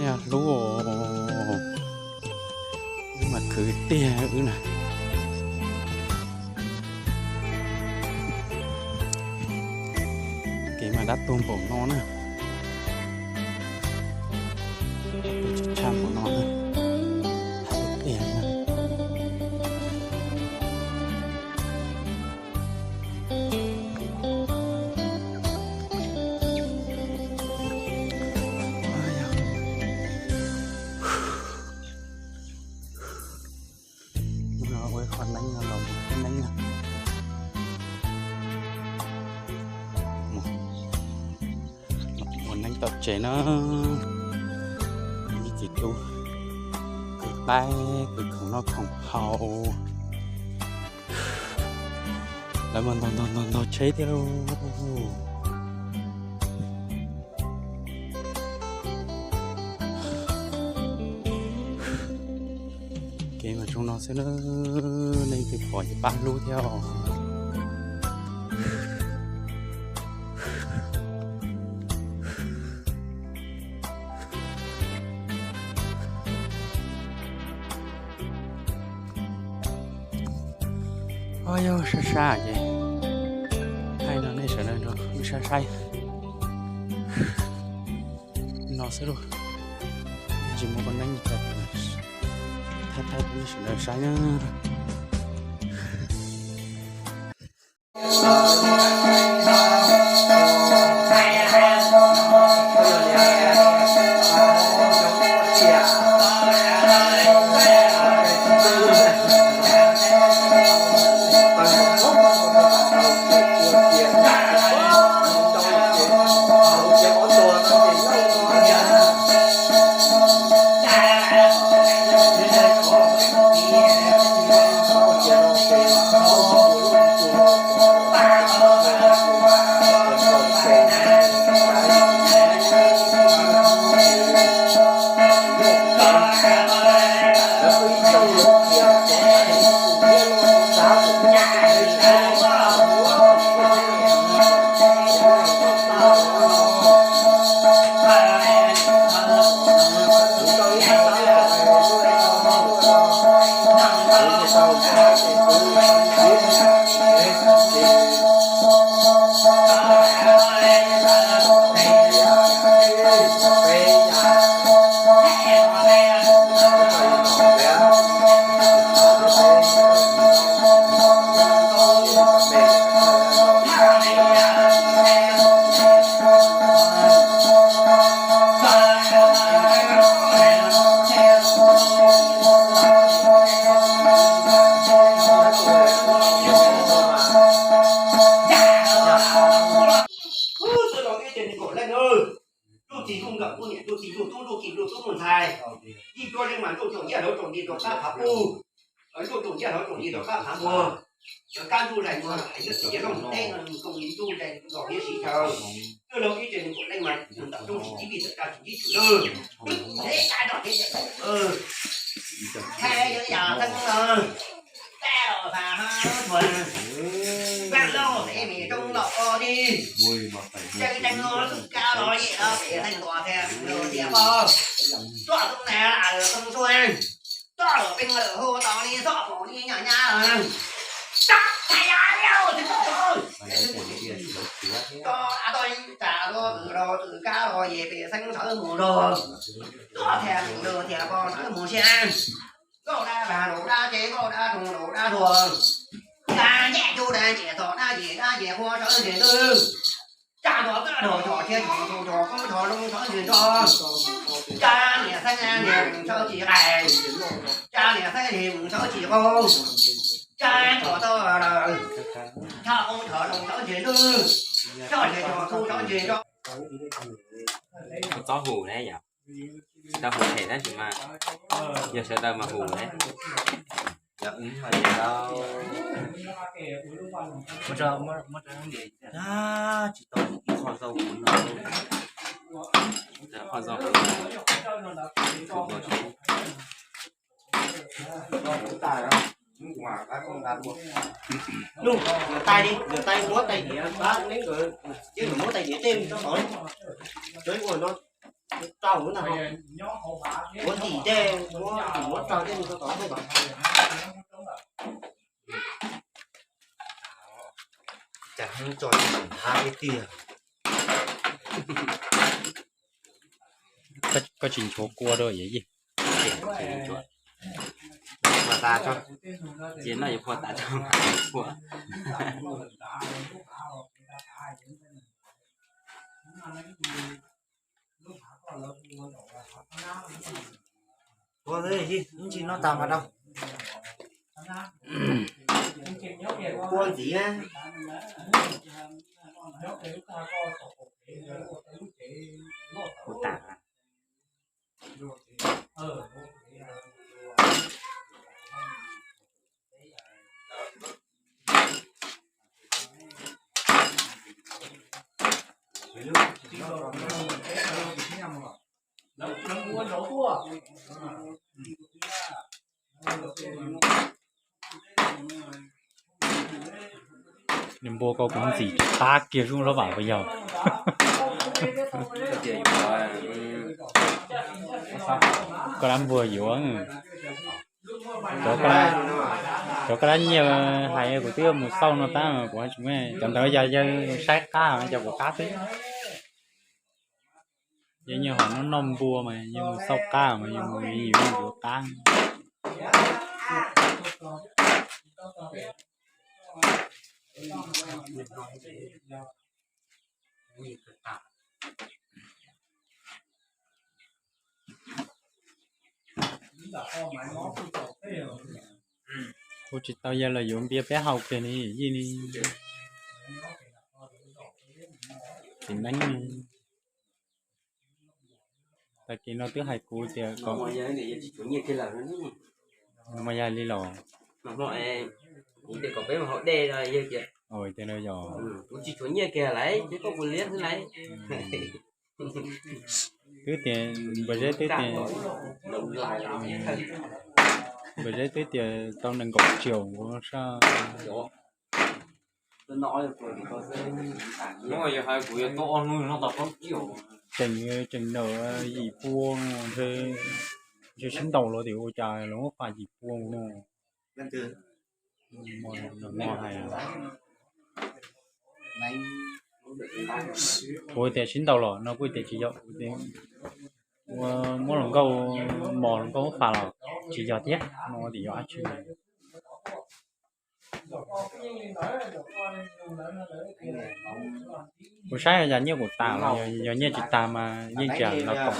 Yog hlub, wb mas khwv tiag wb na. Kev mas dab tuag npaum no na, tshaj npaum no na, tiag na. Ua qho neeb no los mus neeb na. Mus ua neeb tom tsev na. Ib txiv tub kwv qaib kwv khoom noj khoom haus. Lawv mas ntog ntog ntog ntog tsheb thiab lauj. Kev mas zoo no xwb na, leej twg pom ces pab hlub thiab os. Yog sab sab ces thaij no nej sawv daws nrog wb saib saib no xwb lauj. Tsis muaj ua neeb thaij thaij nej sawv daws saib na. Ub, txwj laug ib tsev neeg kaum leej, ntuj txiv ntuj nkawm ntuj niam ntuj txiv ntuj tub ntuj ki ntuj tub ntuj ntxhais, ib cuab leej mas ntuj tsaus ntiag hluav tsaus nti rau qab qhav qub, ntuj tsaus ntiag hluav tsaus nti rau qab qhav muag, cov kab ntuj zais muag hais ntuj txiv ntuj ntev no nws koom li ntuj zais nkaus hiab siv chaw. Txwj laug ib tsev neeg kaum leej mas ntawm rooj tsis tib vij tawm kaj tsis tib tshwm lwj. Thaij yog yam teeb no, taj los fas hab thuas, vaj lauj tej me roob los li. Tseem teeb no txuj kab los yam pem neeg tuam thiab lus tias pog, tuaj tub na lawm tub sua, tuaj lawm peeb lawm hu tau li txoj pom li nyaj nyab lawm. Tso dab tog tas luaj twm rog twm kab los yam pem xeeb sawv mus zog, tuaj thiab lus tias pog sawv mus sia. Nkauj dab vag laus dab tsev nkauj dab roog laus dab hluas, dab ncej cub dab ncej txos dab yim dab yim qhua sawv ntseg ntws. Tsab nrog kab nrog tshos thiab tshos tshos tshos kub tshos zoo sawv ntseg nrog. Tsab niam xeeb niam sawv tsis qais, tsab niam xeeb niam sawv tsis qau, tsab tshos tau lawm, tshos qub tshos zoo sawv ntseg ntws, tshos ntseg tshos tub sawv ntseg nrog. Txob hu ne yom, tsis tau hu phem tab sis mas yog sawv daws mas hu ne. Yog wb ho yog tau, tsis tau ib qho zaus kuv no, qho zaus kuv no. Nug, tais li, tais muab tais diav pab neeb nkawd, yeej muab tais diav tej rau tod, rau ib ua no. Rau na, muab ntim tej, muab ntim muab rau tej mus rau tom tej. Cas hnub tso tsis hab tiag tiag. Koj tsis nchuav kua rau yawm yij. Ua tas tso, ces no yuav phua tas tso mas phua. Ua ib ntsis no tas mas rau. Kua ntxiv na. Ua tas. Nws npua koj kuv ntxim qab kiag zoo lub vam puas yog? Koj dab npua yuav. Cov koj dab nyiaj hais kuv twb mus xauj no tab kuv tsis muaj, cov ntawd yog yawg saib qab, cov kuv qab xwb. Yog nyiaj hom noj noj npua mas yog mus xauj qab mas yog mus yuav qab. Kuv tsis tau yawg los yuav npias peb haus kiag ni yij ni. Txiv neeb. Tag kis no twb hais kuv tias kom, mas yog li los, tias yog, twb tias npawg Zeb twb tias, npawg Zeb twb tias tau nees nkaum triệu kuv saj. Yog hais kuv yuav tau ob hnub no tau plaub triệu. Tseem, tseem nrawm yim pua, ntshe sib ntaus los tias ua cas los muab fas yim pua no. Kuv tias sib ntaus los no kuj tias tsis yog, ua muab hluas nkauj, mos hluas nkauj muab fas los tsis yog thiab no tias yog dab tsi. Kuv saib yog nyiaj kuv tas los yog nyiaj tsis tas mas yeej tsis los kom.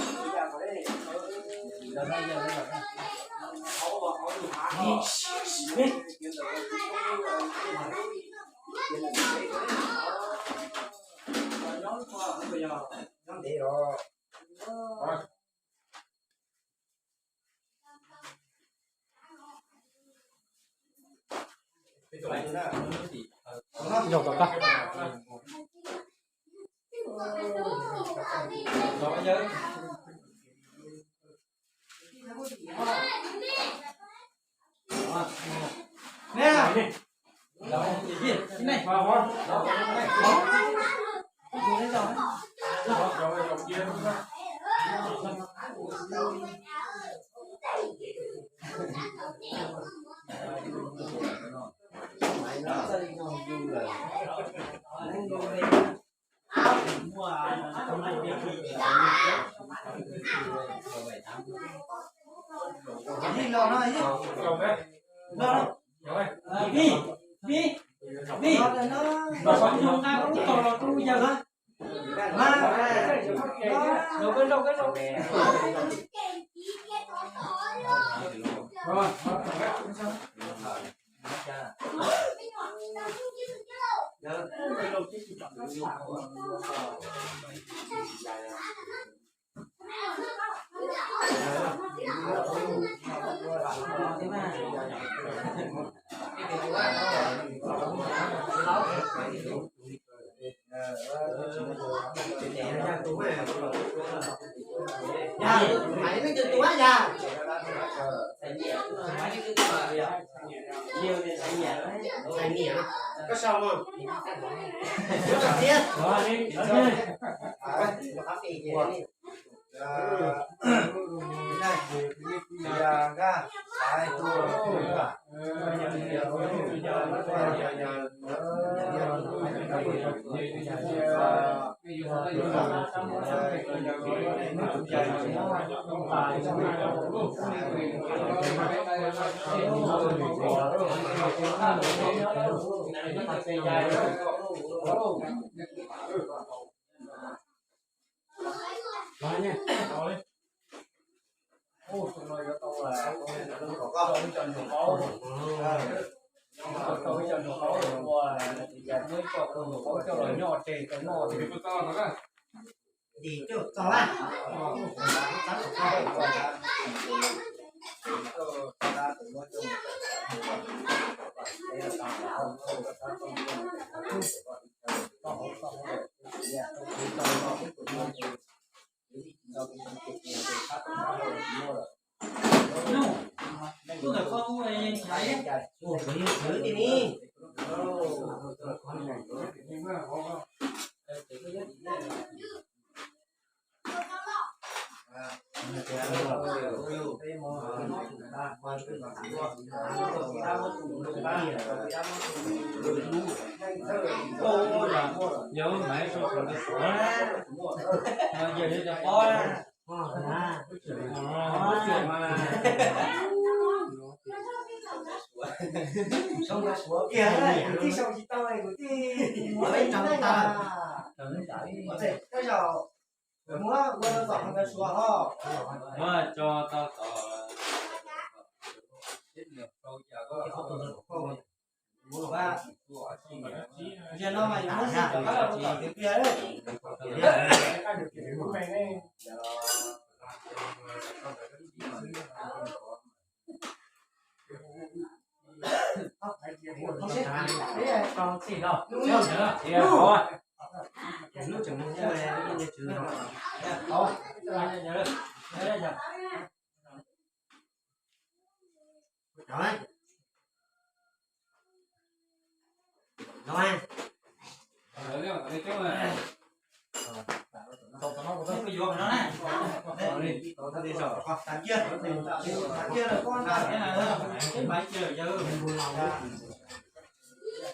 Yog maiv sau kawm ntawv suav, yog yog cov pob na. Kuv tij sau tsis tau, kuv tij muab ib rab tas. Tej zaum muab ua tau tom ntawv suav ho. Muab tso tau tom. Zaum no mas yuav muab xij rov qab los rau tom tiav tiag.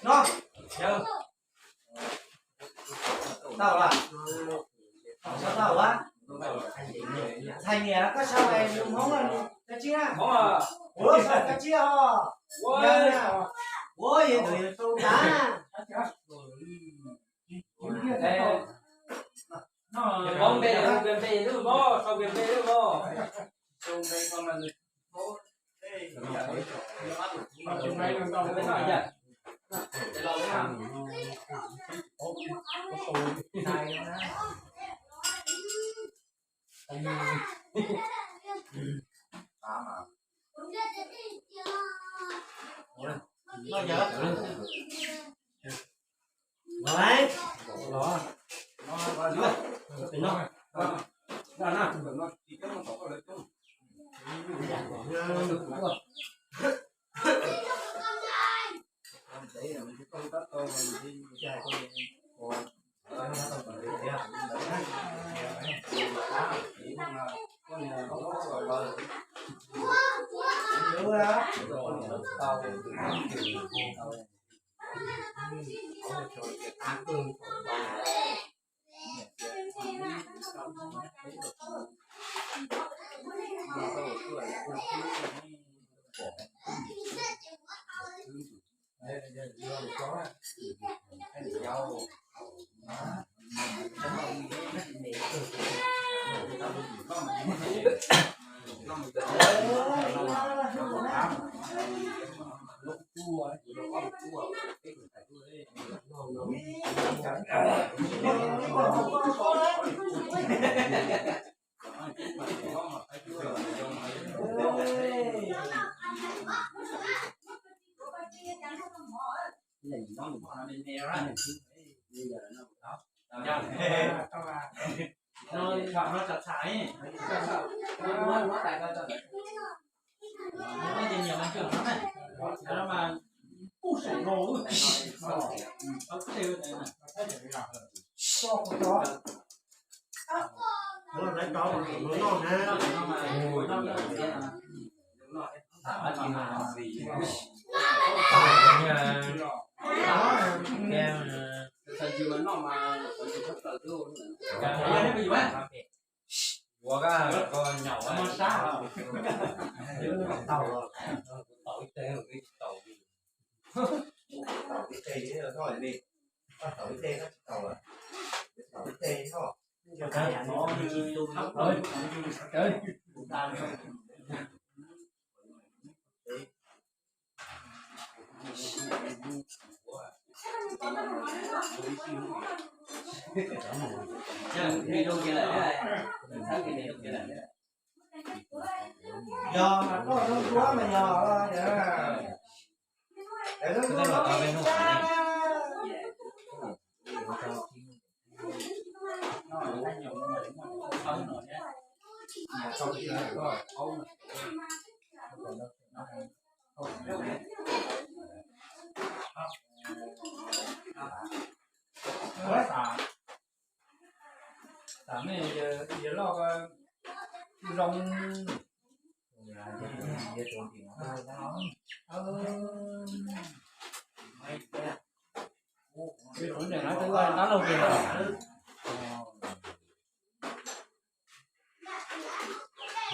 No, tau lawm. Tau lawm. Ntxhais niam, koj sau lus Hmoob no, koj tsib na. Ua, sau koj tsib os. Ua, yog tus yog sau tas. Hmoob npe, npe lwj mog, sau npe lwj mog. Ua koj nyaum tau, tau ib teg, tau ib teg, tau ib teg, tau ib teg, tau ib teg. Yog mas koj zoo duab mas yog. Tam nej yawg loj zoo. Tus neeg no twb ua dab laug kiag lawm.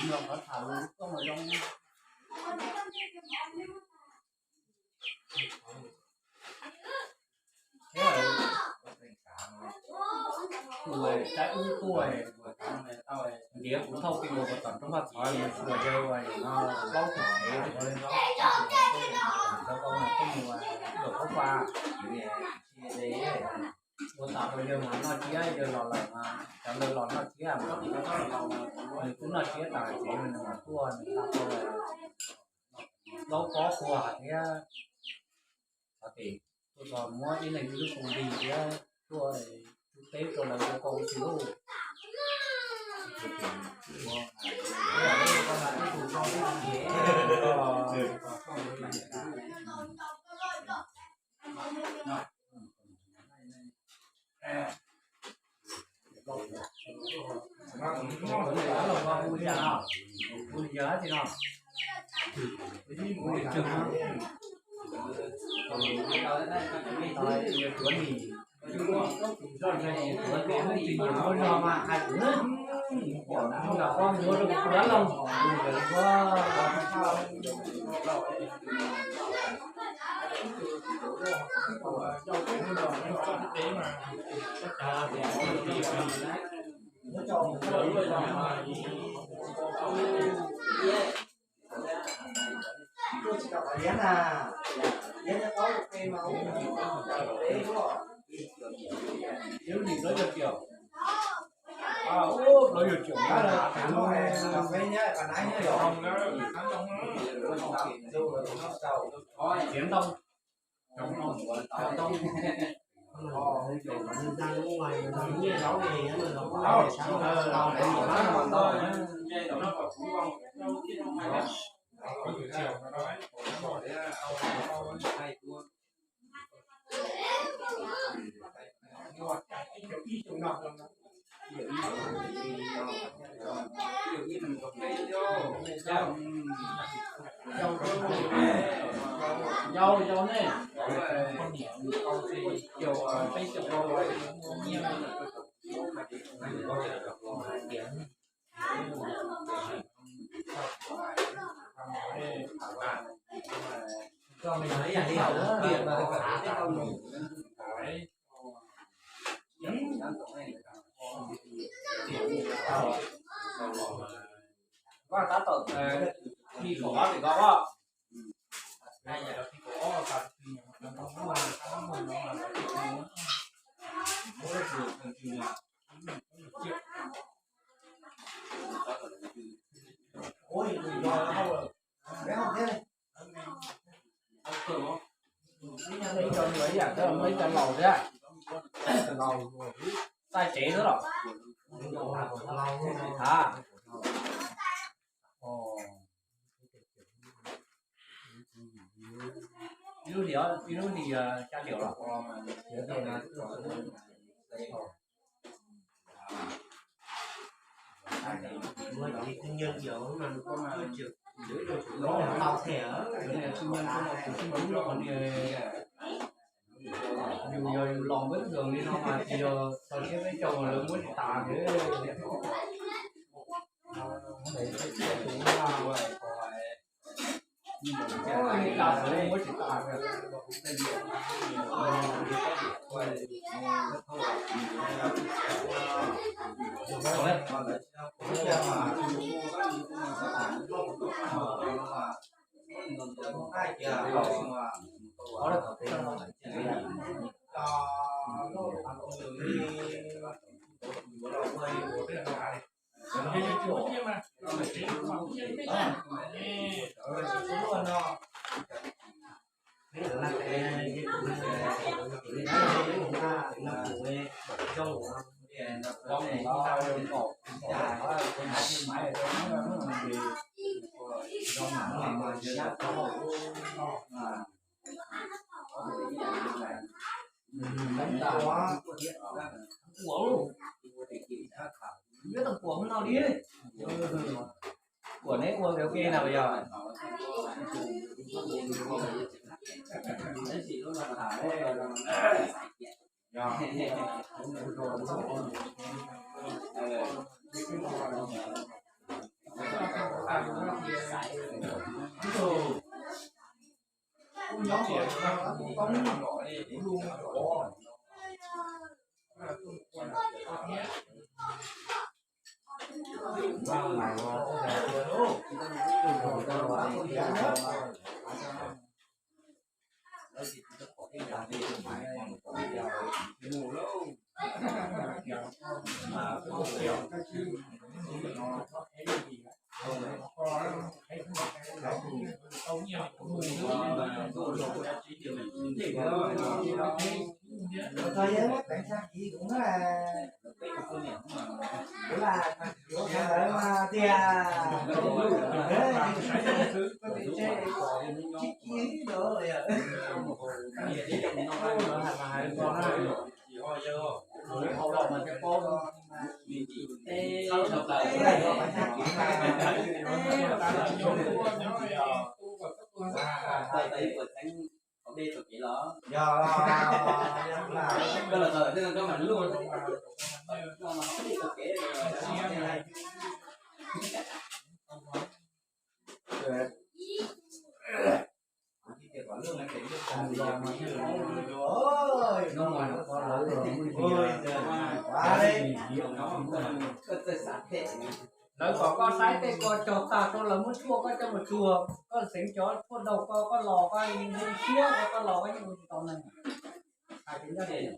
Los qhov tham lus koj mas zoo. Tus saib ub tuaj, ntiav kuv thauj pij mus tom roob Vaj Thov mus xyuas yawg ua no plaub tug tsev, cov ko mas tuaj mus zaum pob pa. Ua tas rau yawg mas noj tsiab, yawg los lawm mas cov ntawd los noj tsiab mas nws twb noj tsiab tas tsev mas nws mam tuaj nws nqa tau plaub pob quag thiab. Qhov tes tuaj txog muab ib leeg ib lub xoo nti thiab tuaj tub teb rau lawv ua koj ua txiv lauj. Yau, yau ne. Koj tab tom thi kaum ob tim ko os. Ib co nyuam ib yam, muaj ib co laus thiab. Laus, taij tsev xwb los? Ha. Ib lub hlis, ib lub hlis xya liam los? Ua ces twb nyiag yus mas, nws kuj tsis tau them, nws twb nyiag kuj tsis tau, nws yus yog yus los npawb zoom li no mas tsis yog txog siab peb caug lawv muab tsis tas thiab. Ua, neb ua ke na yog. Lawv kom koj saib tej ko cog tag rau lawv muab tshuaj koj coj mus tsuag, koj xeev cov tshuaj daug ko, koj los koj yeej ua siab, koj los koj yeej ua tsis tau neeg. Hais tias nyob li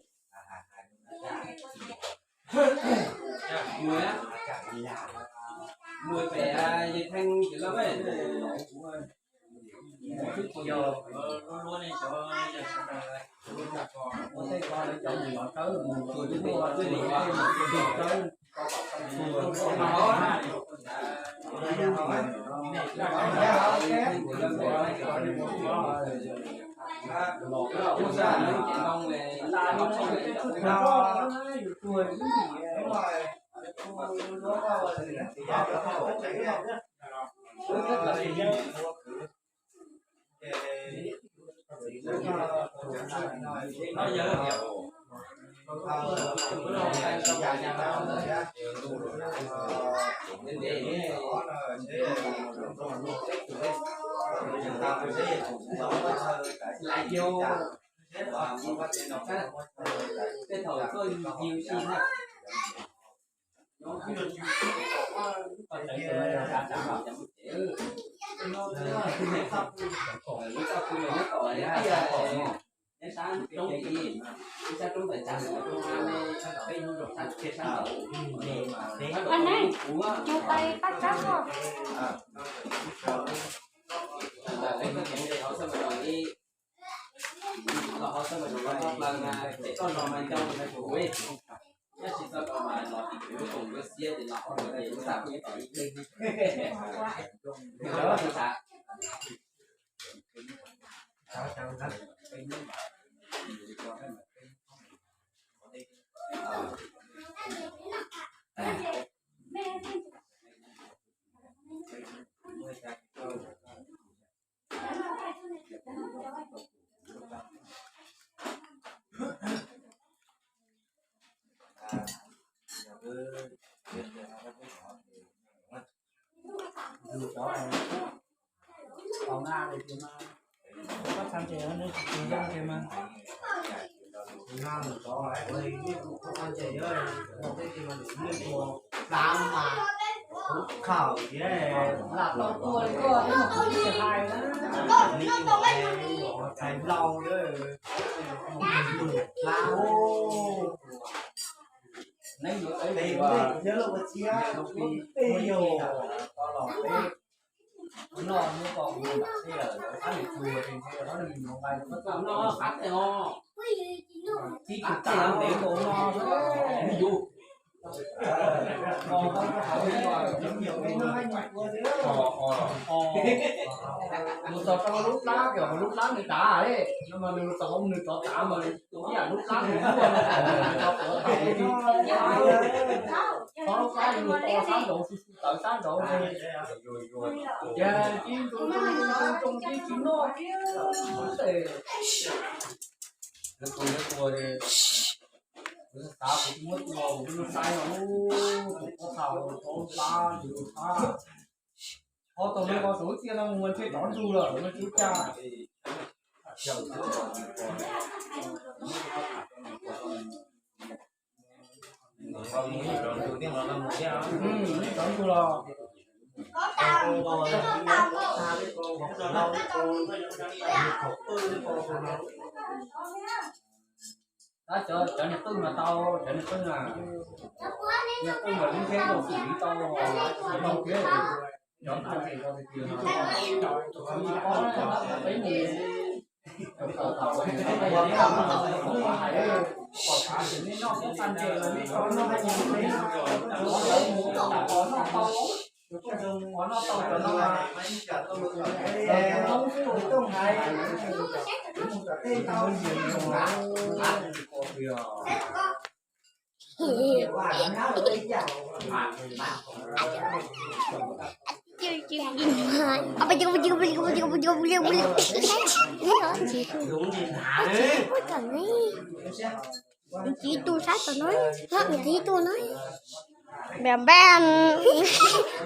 Tej thaum tuaj yus si na. Aneb, cug tais pab tsab os. Mus txog rau lub plab, lub plab nws dav, no mas nws txog hauv nws rov dav mas ib yam lub plab nws muaj no, nws rov qhuav tau. Txhob lub plab nws to sab nraud, su su tawv sab nraud. Yog tib zoo zoo zoo zoo tib tsis noj thiab. Kuv xav kuv muab tua kuv twb saib no, kuv qhuav tau rau plab yus qab. Ho tau no ko saum lub txiaj no mus ntshe rov ntsug lawm no tsis ua cas. Rov ntsug los. Tab cov, cov niag qwj mas tau, cov niag qwj na, niag qwj mas lub ntsej muag xwm li tau, tau thiab. Cov ntawd ces tau tiag tiag no, tsis paub peb mus pom tau, pom tau, pom tau, pom tau, nej noj peb tag ntseg los nej tau noj, nej noj, nej noj, noj tau, noj tau cov no mas, Hmoob xwb, Hmoob hais, Hmoob mus tom tej tau. Tus sab tom no, tus tus no. Npam npam.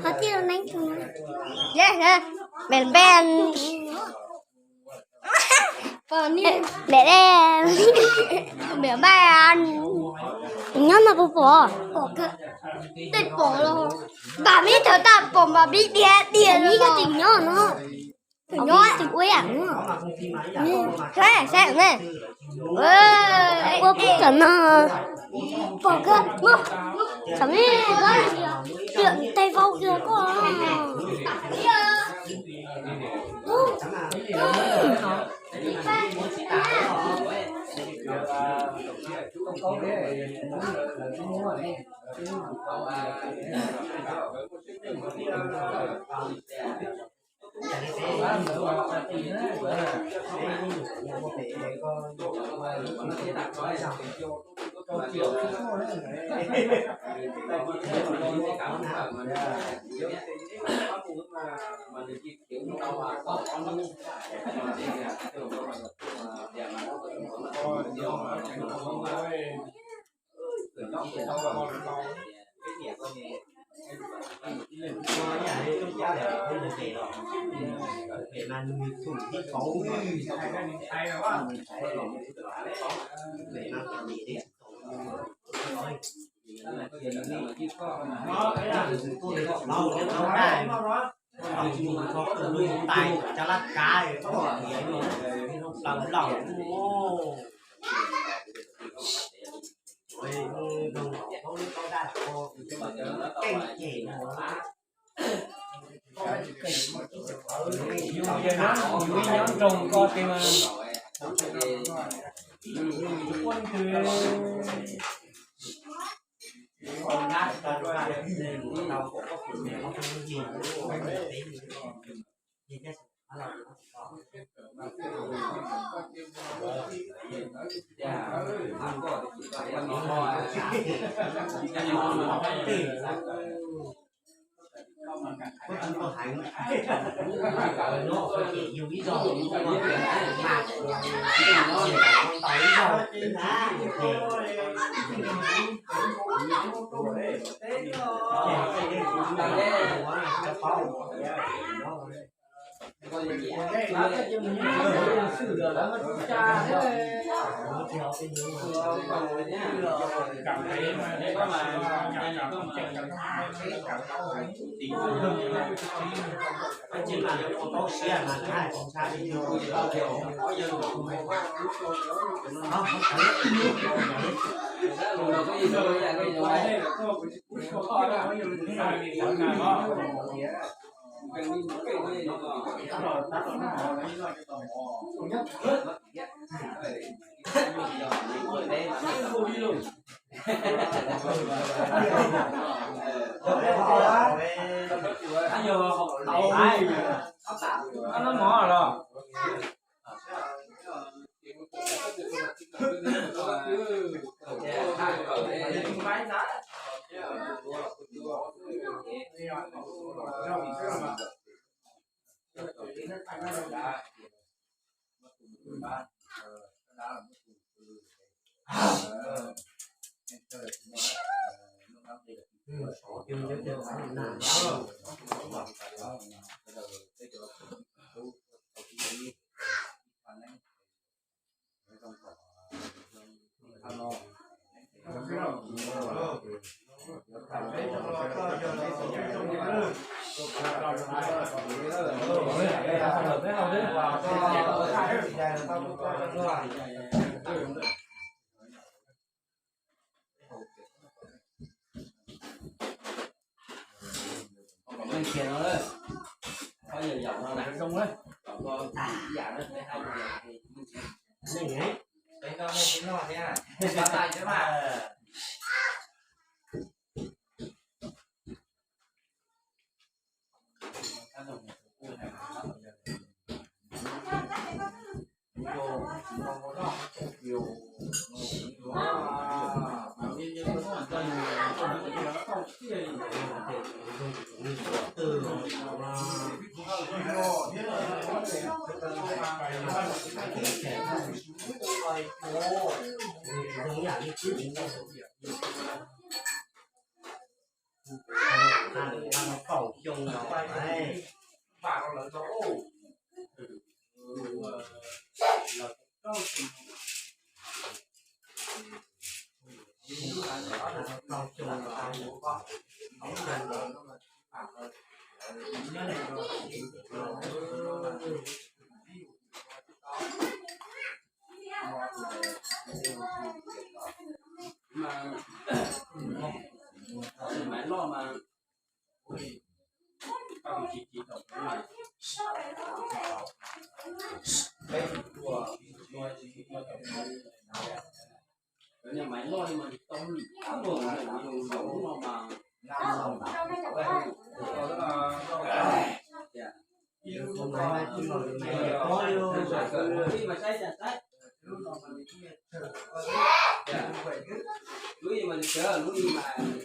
Ho tij los neeb tus no. Npam npam. Npam npam. Nyob no puas pom? Tej pom los. Npam mib thaum tas pom npam mib diam diam li. Nyob no. Nyob ua yam no. Saib, saib ne. Ua kuv cov no. Pom koj, saib ne, koj tiam tais vau kiag koj. Yus yog nyob, yus ib nyob nroog ko tiag mas ua ntws. Kom meej kiag no, qhov yog yaum no na, zoo kom ib yam no, meej, peb noj nej peb noj thiab, pab tai thiab mas. Kaum xyoo los. Mas Maiv Loj mas Maiv Loj mas tau lwm tab luag mus zaum no mas. Lub ib mas saib, saib, lub ib mas sawv, lub ib mas